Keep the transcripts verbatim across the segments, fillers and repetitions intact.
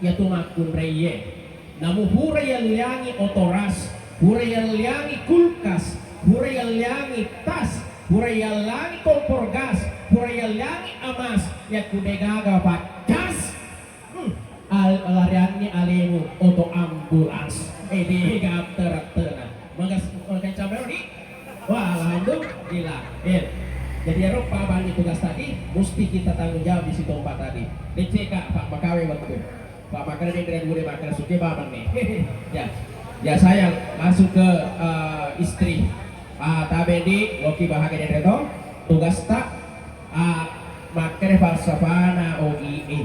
Iyatu makkunraié. Namu pura yalliangi oto ras, pura yalliangi kulkas, pura yalliangi tas, pura yalliangi kompor gas, pura yalliangi amas, yakku dégaga paccas, hmm, al-, larianni alému oto ambulans. Eh, déga tera-tera. Magas-, makencang mélo di. Wah, alhamdulillah. Eh, jadi ero pabani tugas tadi, mesti kita tanggung jawab di situ empat tadi. Décéka, Pak, makawe waktu. Pak, makkeda denre gure, makkeda suke babanne. Ya. Ya, saya masuk ke, eh, istri. Ah, tabe di, loki bahagia denre to. Tugasta, ah, makkeda falsafana O I E.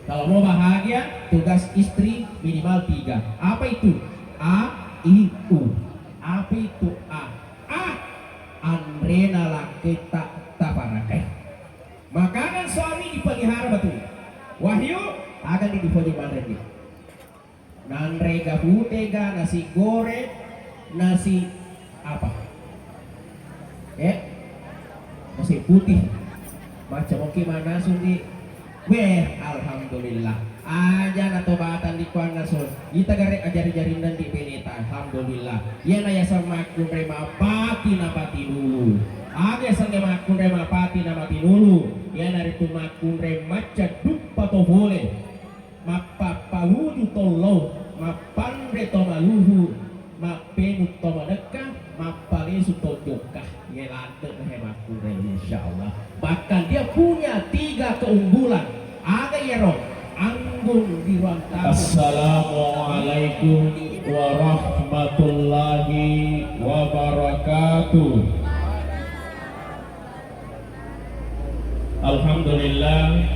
Kalau mau bahagia, tugas istri minimal tiga. Apa itu? A, I, U. Apa itu A? A, anrena lakketta taparakai. Makanan suami dipelihara betul. Wahyu, aga di dipoji manre di. Nanre ga pute ga, nasi goreng, nasi apa? Eh? Nasi putih. Macam oke mana sundi. Weh, alhamdulillah. Aja na tobatan di kuanna sun. Ita gare ajari-jarinna di beneta. Alhamdulillah. Iyana yaseng makkunrai mapati na pati dulu. Aga yasengnge makkunrai mapati na mati nulu, iyanaritu makkunrai macca duppa to pole, mappappaluju to lao, mappanre to maluhu, mappenu to madekka, mappalesu to jokka. Iye ladde he makkunrai, insyaallah. Bahkan dia punya tiga keunggulan. Aga iyaro? Anggun di ruang tamu. Assalamualaikum warahmatullahi wabarakatuh. Alhamdulillah.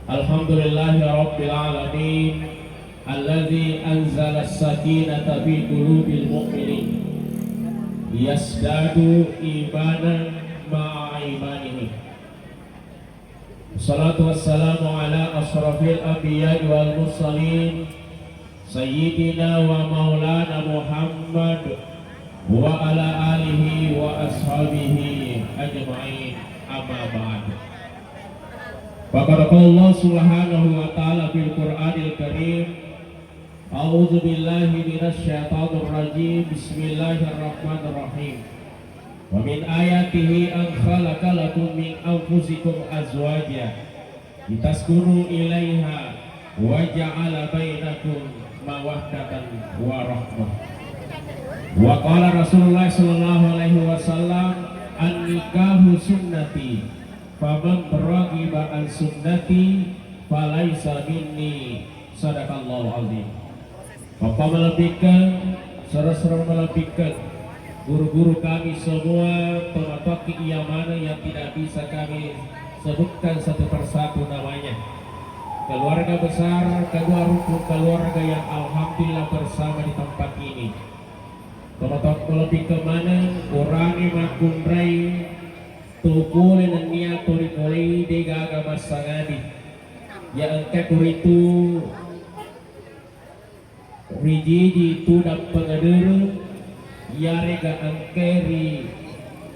Alhamdulillahi rabbil alamin. Alladzi anzala sakinata fi qulubil mu'minin. Yazdadu imanan ma'a imanihim. Wassalatu wassalamu ala asyrafil anbiya'i wal mursalin, sayyidina wa maulana Muhammad wa ala alihi wa ashabihi ajma'in, amma ba'd. Faqad qala Allah subhanahu wa ta'ala fil Qur'anil Karim, A'udzu billahi minasy syaithanir rajim. Bismillahirrahmanirrahim. Wa min ayatihi an khalaqa lakum min anfusikum azwaja litaskunu ilaiha wa ja'ala bainakum mawaddatan wa rahmah. Wa qala Rasulullah sallallahu alaihi wasallam, "An-nikahu sunnati, faman raghiba an sunnati falaisa minni." Sadaqallahul azim. Bapak malebbikkeng, saudara-saudara malebbikkeng, guru-guru kami semua, tomatoakki iya maneng yang tidak bisa kami sebutkan satu persatu namanya. Keluarga besar, kedua rukun keluarga yang alhamdulillah bersama di tempat ini. Tomatoakki malebbikkeng maneng, urane makkunrai, to pole nennia to ripolei degaga massangadi. Ya engka kuritu rijiji tudang pengedere, yarega engkai ri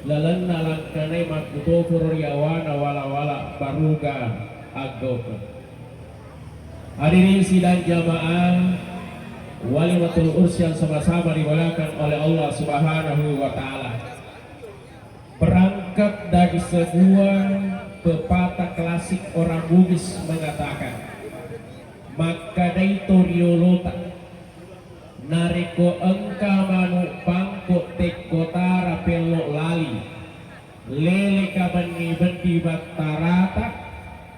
lalenna langkanai makkutopuro ri yawana wala-wala baruga aggaukeng. Hadirin sidang jamaah walimatul urs yang sama-sama dimuliakan oleh Allah Subhanahu wa Ta'ala. Berangkat dari sebuah pepatah klasik orang Bugis mengatakan, makkadai to riolota, narekko engka manu bangko tekko tara pello lali, leleka benni-benni battarata,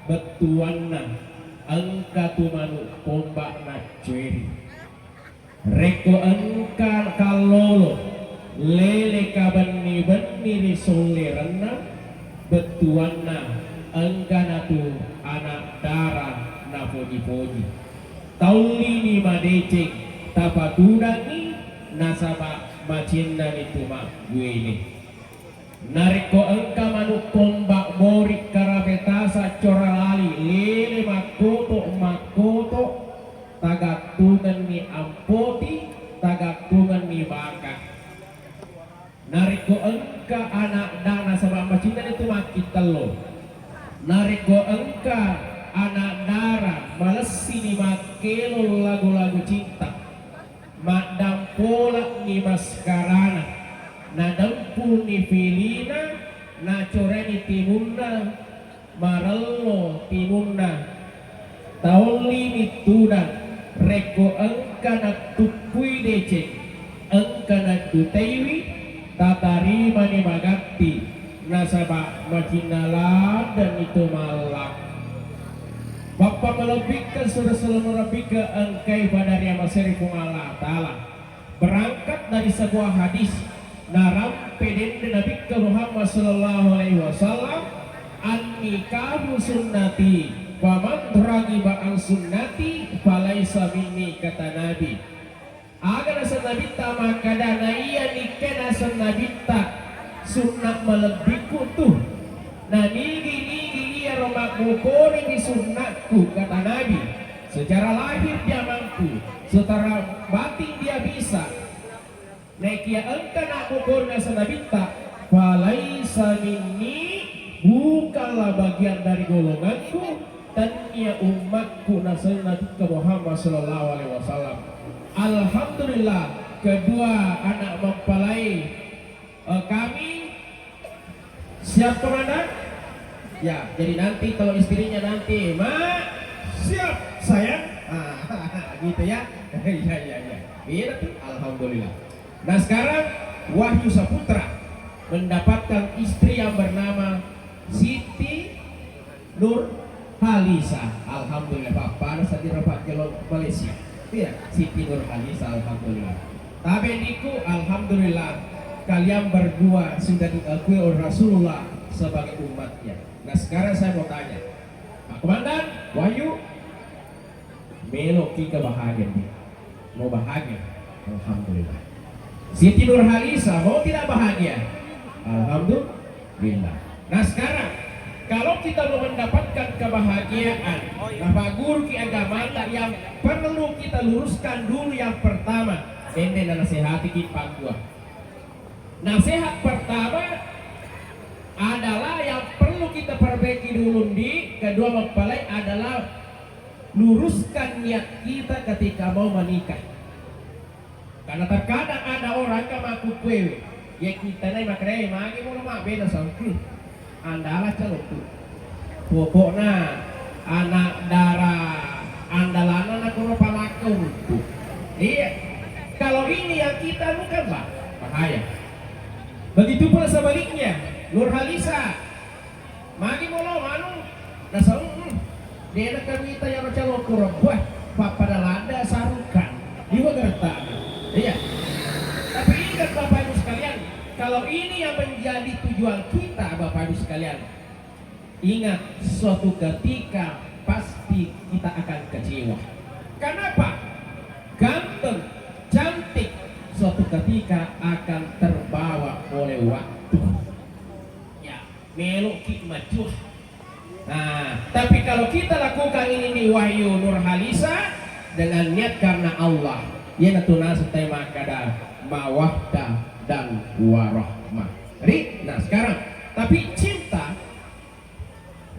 bettuanna engka tu manu pomba naccueri. Rekko engka kallolo, leleka benni-benni ri sollerenna, bettuanna engkana tu anak dara napoji-poji. Taollini madeceng, tapatudangngi, nasaba macinnani tu mabbuene. Narekko engka manu pomba bori karabetasa cora lali, lele makkoto-makkoto, tagattungenni ampoti, tagattungenni baka. Narekko engka anak dara, nasaba macinnani tu makkitello. Narekko engka anak dara, Kelong lagu-lagu cinta, maddampola'ni maskarana, nadempuni filina, nacoreni timunna, marello timunna. Taollini tudang, rekko engka nattuppui deceng, engka naddutaiwi, tatarimani magatti, nasaba macinna laddenni to malla. Bappa malebbikkeng, sura-sura malebbikkeng, engkai pada riamaseri Puang Allah Ta'ala. Berangkat dari sebuah hadis, narampe dende Nabikka Muhammad sallallahu alaihi wasallam, "An-nikahu sunnati, faman raghiba an sunnati, falaisa minni," kata Nabi. Aga naseng Nabitta makkeda, naiya nikka naseng Nabitta, sunna malebbikku tu. Na nigi-nigi iyaro mabbokori ri sunnakku, kata Nabi. Secara lahir dia mampu, secara batin dia bisa. Naikia engka nabbokori naseng Nabitta, falaisa minni, bukanlah bagian dari golonganku, tennia ummakku, naseng Nabitta Muhammad sallallahu alaihi wasallam. Alhamdulillah, kedua anak mempelai, eh, kami. Siap, Komandan? Ya, jadi nanti kalau istrinya nanti, "Mak, siap, sayang." Ah, gitu ya. Iya, iya, iya. Iya tuh, alhamdulillah. Nah, sekarang Wahyu Saputra mendapatkan istri yang bernama Siti Nurhalisa. Alhamdulillah, Pak. Pada saat di Rapat Jelo Malaysia. Iya, Siti Nurhalisa, alhamdulillah. Tabe niku, alhamdulillah, kalian berdua sudah diakui oleh Rasulullah sebagai umatnya. Nah, sekarang saya mau tanya, Pak Komandan, Wahyu, meloki kebahagiaan, Dik? Mau bahagia? Alhamdulillah. Siti Nurhalisa, mau tidak bahagia? Alhamdulillah. Nah, sekarang, kalau kita mau mendapatkan kebahagiaan, nah, Pak Guru ki agamata yang perlu kita luruskan dulu yang pertama, dende nanasehatiki pakkua. Nasihat pertama adalah yang perlu kita perbaiki dulu, Dik. Kedua mempelai adalah luruskan niat kita ketika mau menikah. Karena terkadang ada orang kan makkukkuewe, ya kita nai makre, magi mau lemak beda sama. Andala calonku. Pokokna anak dara andalana nakuro palakka uruttu. Iya. Kalau ini yang kita bukan, Pak, bahaya. Begitu pula sebaliknya, Nurhalisa. Magi molo anu, nasau, hmm, dena kamita yang calonku rebbuh, pappada lada sarukan. Iwa gertana. Iya. Tapi ingat Bapak Ibu sekalian, kalau ini yang menjadi tujuan kita, Bapak Ibu sekalian, ingat, suatu ketika pasti kita akan kecewa. Kenapa? Ganteng, cantik, suatu ketika akan terbawa oleh waktu. Ya, meloki majuah. Nah, tapi kalau kita lakukan ini di Wahyu Nurhalisa dengan niat karena Allah, iyanatu naseng tauwe makkeda mawaddah dan warahmah. Ri, nah sekarang, tapi cinta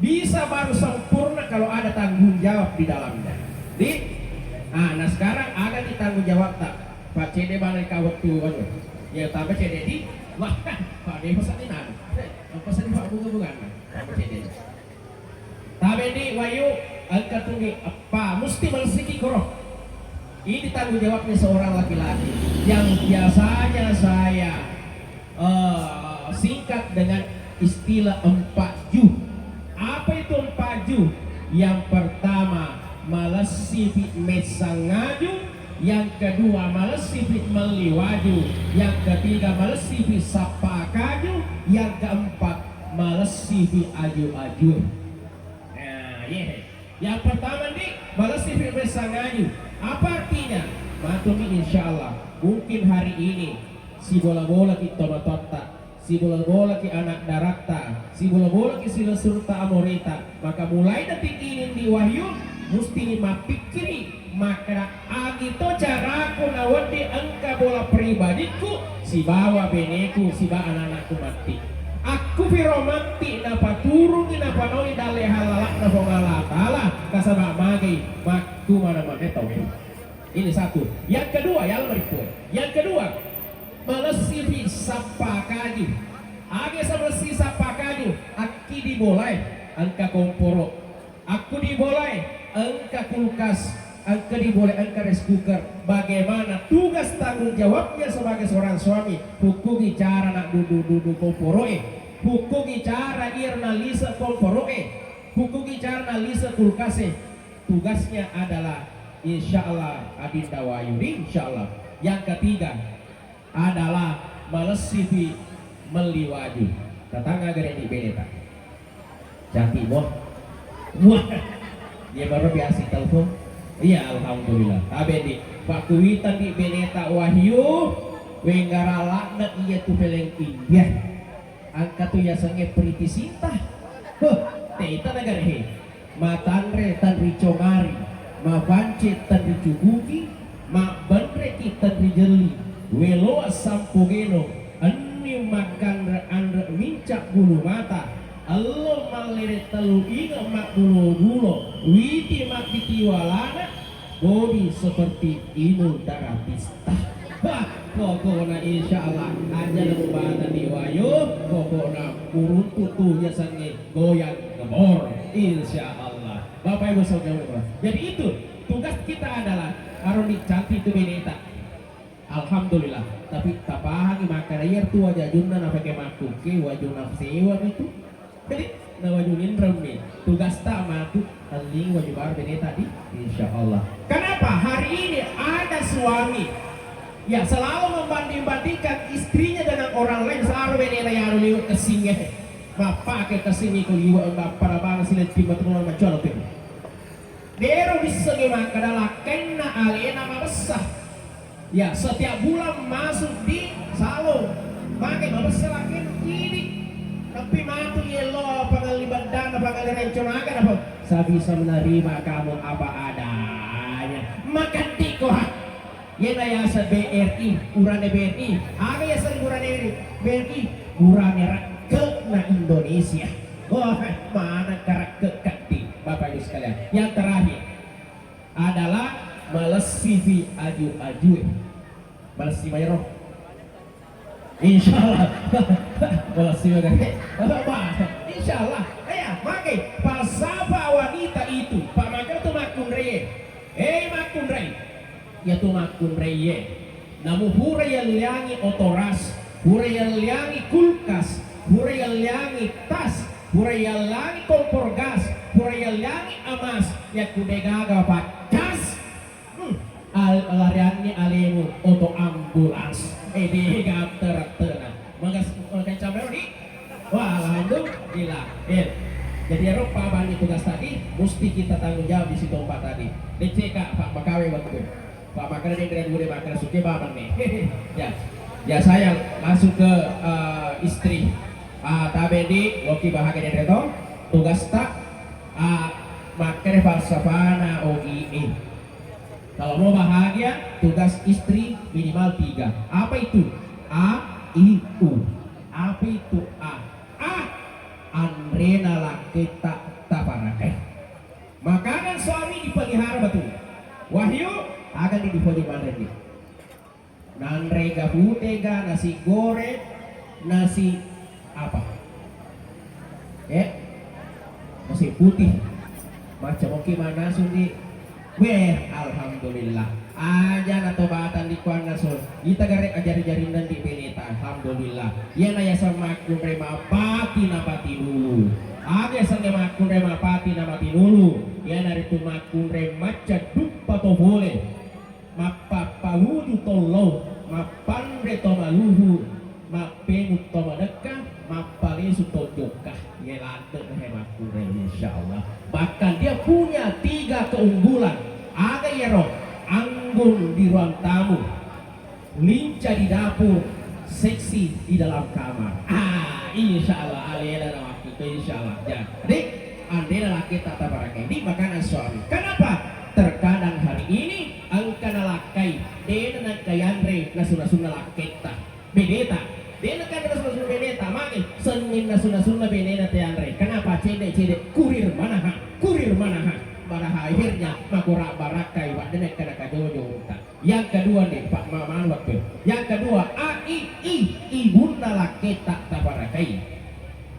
bisa baru sempurna kalau ada tanggung jawab di dalamnya. Di, ah, nah sekarang ada di tanggung jawab tak? Pak Cede balik kau waktu anu. Ya tambah Cede di, wah, Pak Dewa sani nang. Apa sani Pak bunga-bunga? Tambah Cede. Tapi di Wahyu, engka tu di apa? Mesti malesiki koro. Ini tanggung jawabnya seorang laki-laki yang biasanya saya eh, singkat dengan istilah empat ju. Apa itu empat ju? Yang pertama, malessipi messangaju, yang kedua, malessipi melliwaju, yang ketiga, malessipi sappakaju, yang keempat, malessipi aju-aju. Nah, iya. Yang pertama nih, malessipi messangaju. Apa artinya? Matumi, insya Allah. Mungkin hari ini sibola-bolaki tomatoatta, sibola-bolaki anak daratta, sibola-bolaki silessuretta amorita. Maka mulai detik ini di Wahyu, mustini mappikkiri makkeda, agi to caraku nawedding engka bola pribadikku sibawa beneku sibawa anak-anakku matti. Akkufiro matti napaturungi napanaui dalle halala'na Puang Allah Ta'ala, nasaba magai makku mana-mana tauwe. Ini satu. Yang kedua, ya, mari. Yang kedua, malessifi sappa kaju. Age sa malessi sappa kaju, akkidi bolae, engka komporo. Akkudi bolae, engka kulkas, engka di bolae, engka rice cooker. Bagaimana tugas tanggung jawabnya sebagai seorang suami? Hukkungi cara nak dudu-dudu komporoe. Hukkungi cara ir nalise komporoe. Hukkungi cara nalise kulkase. Tugasnya adalah, insya Allah, Adinda Wayu, insya Allah. Yang ketiga, adalah malessifi melli waju. Tatanga gare di beneta. Cantik, boh. Wah. Iya baru biasa telepon. Iya, alhamdulillah. Tabe di. Pakkuwitan di beneta Wahyu. Wenggara lakna iya tu peleng India. Engka tu yasengnge Priti Sinta. Huh, teta nagare he. Matanre tanrico mari, mabance tanricu buki, mabbenreki tanrijelli, weloa sampo geno, enni makkanre-anre minca bulu mata, ello mallere tellu inge mabbulo-bulo, witi mabbitiwalana, body seperti Inul Daratista. Wah, pokokna insya Allah, aja na mubata di Wayu, pokokna uruntu tu yasengnge goyang ngebor, insya Allah. Bapak Ibu Saudara, jadi itu tugas kita adalah harus dicantik itu beneta. Alhamdulillah, tapi tapahangi makkada iya tu wajajunna napake makkuke waju nafsewa itu. Jadi, nawaju ninremmi. Tugasta matu elling waju baru bene tadi, insya Allah. Kenapa hari ini ada suami ya selalu membanding-bandingkan istrinya dengan orang lain, selalu bene na yaru liwe kessingnge. Mappake kessingnge ko liwe bappa bang siletting matu macolo tu. Dero wissengngi makkada lakkainna alena mabessa. Ya, setiap bulan masuk di salon. Mage mabessa lakkainna cidi. Tapi matu yello pangalli baddana, pangalli renco maga napa? Saya bisa menerima kamu apa adanya. Makaddiko ha. Yena yaseng B R I, urane B R I. Aga yaseng urane B R I? Urane rekkena Indonesia. Wah, mana karekke kaddi, Bapak Ibu sekalian. Yang terakhir adalah malessifi aju-ajue. Malessi maero. Insya Allah. Malessi maero. Insya Allah. Ya, mage falsafah wanita itu, Pak, maka tu makkunrai. Eh, makkunrai. Yatu makkunraie. Namu pura yalliangi oto ras, pura yalliangi kulkas, pura yalliangi tas, pura yalliangi kompor gas, pura yalliangi amas, yakku degaga paccas, hmm, al-, larianni alemu oto ambulans. Eh, dega tera-tera. Magas-, makencang mero di. Wah, alhamdulillah. Eh, jadi ero pabani tugas tadi, mesti kita tanggung jawab di situ empat tadi. Deceka, Pak, makawe waktu. Pak, makanya dia tidak boleh makan suke babang nih. Ya. Ya, saya langsung ke, eh, istri. Ah, tabe di, oke, bahagia dia itu. Tugas tak, ah, makanya falsafana O I E. Kalau mau bahagia, tugas istri minimal tiga. Apa itu? A, I, U. Apa itu A? A, anrena lakketta taparakai. Makanan suami dipelihara betul. Wahyu, akan di dipoji manreni. Nanre ga pute ga, nasi goreng, nasi apa? Eh? Nasi putih. Macam oke mana sundi. Weh, alhamdulillah. Aja na tobatan di kuanna so. Kita gare ajari-jari nandi beneta. Alhamdulillah. Iya na yaseng makkunrai mapati na pati dulu. Aga yaseng makkunrai mapati na pati dulu. Iya na ritu makkunrai macca duppa to pole. Mappappawuju tollo, mappanre to maluhu, mappenu to madekka, mappalesu to jokka. Ye ladde he makkunrai, insya Allah. Bahkan dia punya tiga keunggulan. Aga yero? Anggun di ruang tamu, lincah di dapur, seksi di dalam kamar. Ah, insya Allah, alena na waktu itu, insya Allah. Jadi, andena laki tak tabarang ini makanan suami. Kenapa? Terkadang hari ini engka nalakkai, dena nengka yanre nasu-nasunna lakketta. Bedeta. Dena kan nasu-nasunna bedeta, mage senni Jadi kurir manaha, kurir manaha. Pada akhirnya makura barakkai, Pak, denek kena kajojo unta. Yang kedua nih, Pak, ma-, maaf, Pak. Yang kedua, A, I, I, ibunna lakketta taparakai.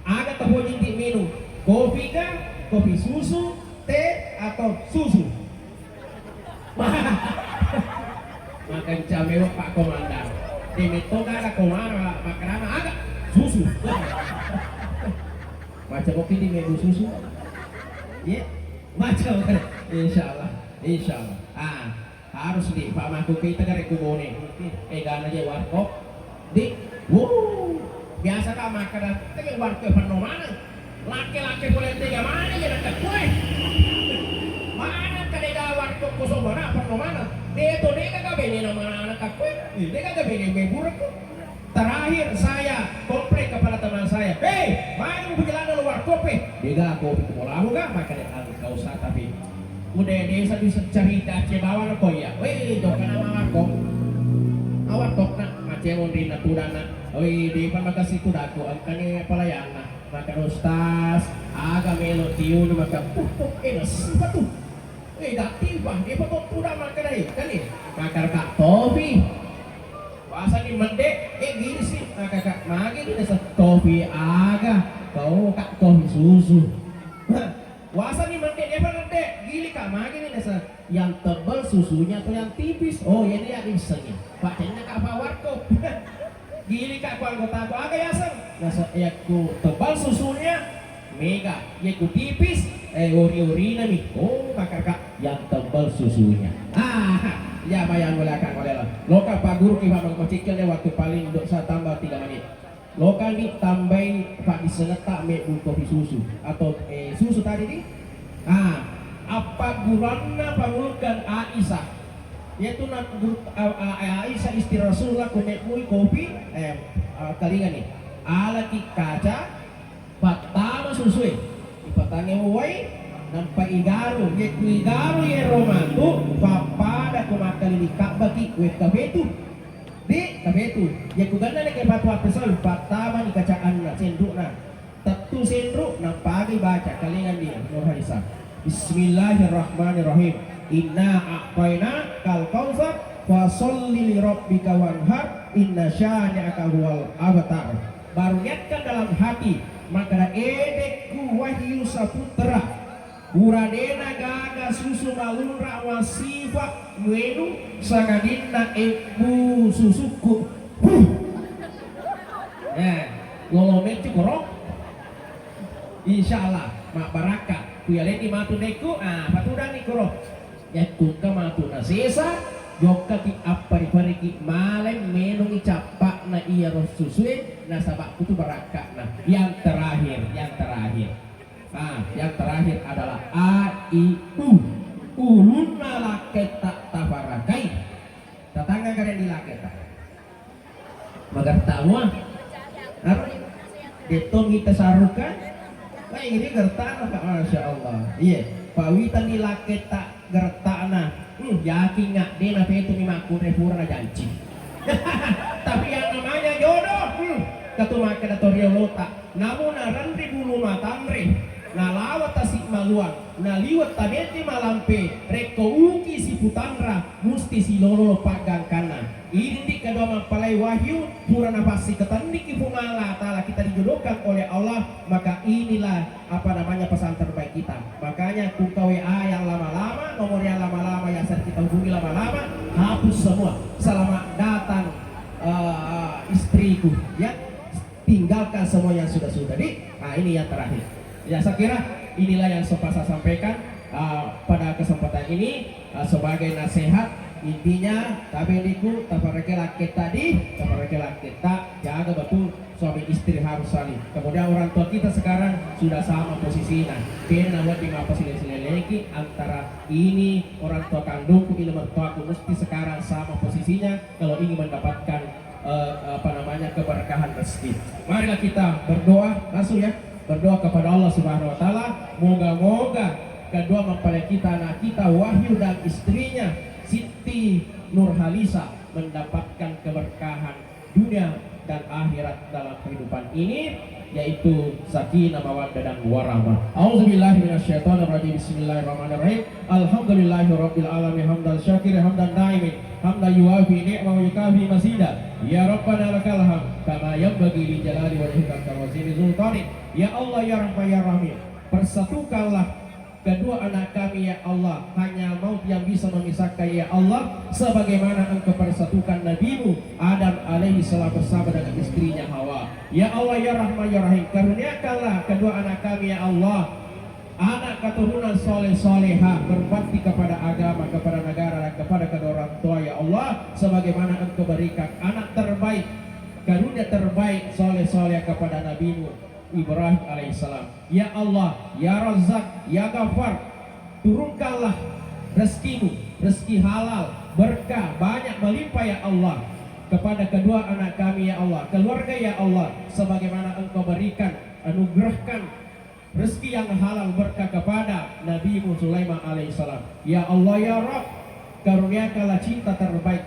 Aga tapoji ti minum? Kopi kah? Kopi susu, teh, atau susu? Makanca melo Pak Komandan. Demetto gaga komara makarana aga? Susu. Baca kopi di mebu susu. Iya. Baca. Insyaallah. Insyaallah. Ah, harus di Pak Mangku kita kare kubone. Eh, gana je warkop. Di, wuh, biasa ka makkeda, tege warkop penno maneng. Laki-laki pole tega maneng ya dekat kue. Mana kadega warkop kosong mana penno maneng. Deto dega ka bene na mana ka kue. Dega ka bene me burekku. Terakhir saya komplain kepada teman saya, "Hei, mana perjalanan lo warkop eh?" Dega kopi kepolamu ga makkeda, "Kau sa tapi." Udah desa bisa cerita cebawa ko iya. Weh, jokka nama warkop. Awarkop nak, macemong rinna tudang nak. Weh, depa makasih tudaku, engkani pelayanna. Maka ustaz, aga melo tiunu maka, uh, uh, eh, nasi patu. Eh, dati bah, depa to tudang maka dai, kani. Maka Kak Tofi. Wasani medde, eh, gini sih, maka Kak, magi gini setofi aga. Kau Kak Tofi susu. Wasani medde, depa medde, gili Kak, magi gini se-, yang tebal susunya atau yang tipis? Oh, iya, iya, disengi. Pak, cengna Kak, Pak Warkop. Gili Kak, ku anggota aku, aga yaseng? Nasa, ya, ku tebal susunya, mega. Ya, ku tipis, eh, ori-orina mi. Oh, maka Kak, yang tebal susunya. Ah, ya, bayang mulai Kak, mulai lah. Lo Kak, Pak Guru, ki Pak, mau cikil deh, waktu paling dosa tambah tiga menit. Lokani tambai paddissengetta mebbu kopi susu atau, eh, susu tadi di? Ah, appagguruanna Pangulkeng Aisyah. Iyatu na guru, a, a, Aisyah istri Rasulullah ko mebbui kopi, eh, a, kalingani. Alaki kaca, pattama susue, ipatangnge uwai, nampa igaru. Yekku igaru yero matu, pappada ko makkalili kabbaki wekka petu. Di, tapi itu, ya ku ganna neke patu appesau, pattamani kacaanna, senru'na. Tettu senru, nampagi baca, kalingan di Nurhalisa. Bismillahirrahmanirrahim. Inna a'taina kal kautsar, fasalli li rabbika wanhar, inna syani'aka huwal abtar. Baru niatkan dalam hati, maka edekku Wahyu Saputra. Pura dena gaga susu malunra masifa muenu sangadinna ebbu susukku. Huh. Eh, lolo meccu koro. Insyaallah, mabbarakka. Kuyaleni matu dekku, ah, patudanni koro. Yakku engka matu nasesa, jokkaki appari-pariki maleng menungi cappa'na iyaro susue, nasaba kutu barakka'na. Yang terakhir, yang terakhir. Nah, yang terakhir adalah A, I, U. Ulunna lakketta taparakai. Tatangnga karen di lakketta. Magerta mua. Apa? Detto mita saruka. Nah, ini gertana, Pak. Masya Allah. Iya. Pawitani lakketta gertana. Hmm, yakin nggak? Dena petu ni makkunre pura na janci. Tapi yang namanya jodoh, hmm, ketu makkeda to riolota. Namu narenri bulu matanre, nalawa tasi maluang, naliwet tabete malampe, rekko uki siputanra, musti silololo paggangkanna. Ini ndi kedua mempelai wahyu, pura napassiketenni ki Puang Allah Ta'ala kita dijodohkan oleh Allah, maka inilah apa namanya pesan terbaik kita. Makanya buka W A yang lama-lama, nomor yang lama-lama yang sering kita hubungi lama-lama, hapus semua. Selamat datang, eh, istriku, ya. Tinggalkan semua yang sudah-sudah. Di, nah, ini yang terakhir. Ya, saya kira inilah yang sempat saya sampaikan, uh, pada kesempatan ini, uh, sebagai nasihat. Intinya, tabeliku, tapareke lakketta di, tapareke lakketta, jaga betul suami istri harus saling. Kemudian orang tua kita sekarang sudah sama posisinya. Beda wedding apa sileng-sileng lagi antara ini orang tua kandungku, ini mertuaku, mesti sekarang sama posisinya kalau ingin mendapatkan eh, apa namanya, keberkahan rezeki. Marilah kita berdoa langsung ya, berdoa kepada Allah Subhanahu wa Ta'ala, moga-moga kedua mempelai kita, anak kita Wahyu dan istrinya Siti Nurhalisa mendapatkan keberkahan dunia dan akhirat dalam kehidupan ini. yaitu sakinah, mawaddah, dan warahmah. A'udzubillahi minasyaitonirrajim. Bismillahirrahmanirrahim. Alhamdulillahirabbil alamin, hamdan syakirin, hamdan naimin, hamdan yuwafi ni'mahu wa yukafi mazida. Ya Rabbana lakal hamd, kama yanbaghi li jalali wajhika wa azimi sultanik. Ya Allah, ya Rahman, ya Rahim, persatukanlah kedua anak kami, ya Allah, hanya maut yang bisa memisahkan, ya Allah, sebagaimana Engkau persatukan Nabimu Adam alaihi salam bersama dengan istrinya Hawa. Ya Allah, ya Rahman, ya Rahim, karuniakanlah kedua anak kami, ya Allah, anak keturunan soleh-solehah, berbakti kepada agama, kepada negara, dan kepada kedua orang tua, ya Allah, sebagaimana Engkau berikan anak terbaik, karunia terbaik, soleh-soleh kepada Nabimu Ibrahim alaihissalam. Ya Allah, ya Razzaq, ya Ghaffar, turunkanlah rezekimu, rezeki halal, berkah, banyak, melimpah, ya Allah, kepada kedua anak kami, ya Allah, keluarga, ya Allah, sebagaimana Engkau berikan, anugerahkan rezeki yang halal, berkah kepada Nabimu Sulaiman alaihissalam. Ya Allah, ya Rabb, karuniakanlah cinta terbaik,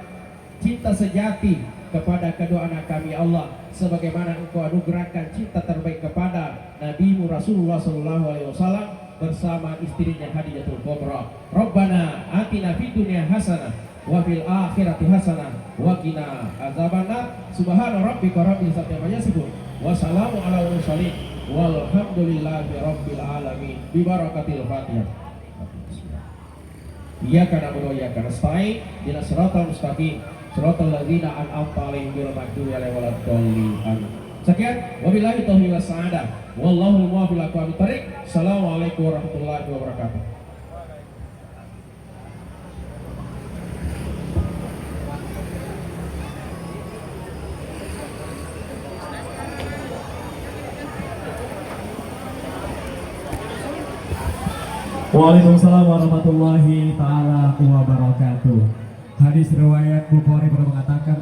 cinta sejati kepada kedua anak kami, ya Allah, sebagaimana Engkau anugerahkan cinta terbaik kepada Nabimu Rasulullah sallallahu alaihi wasallam bersama istrinya Khadijatul Kubra. Rabbana atina fid dunya hasanah wa fil akhirati hasanah wa qina azabannar. Subhana rabbika rabbil izzati amma yasifun. Wa salamun alal mursalin. Walhamdulillahi rabbil alamin. Bi barakatil Fatihah. Iyyaka na'budu wa iyyaka nasta'in, ihdinas siratal mustaqim, siratal ladzina an'amta 'alaihim ghairil maghdubi 'alaihim waladdallin. Amin. Sekian, wabillahi taufiq was sa'adah. Wallahul muwaffiq ila aqwamit thariq. Assalamualaikum warahmatullahi wabarakatuh. Waalaikumsalam warahmatullahi taala wabarakatuh. Hadis riwayat Bukhari pada mengatakan,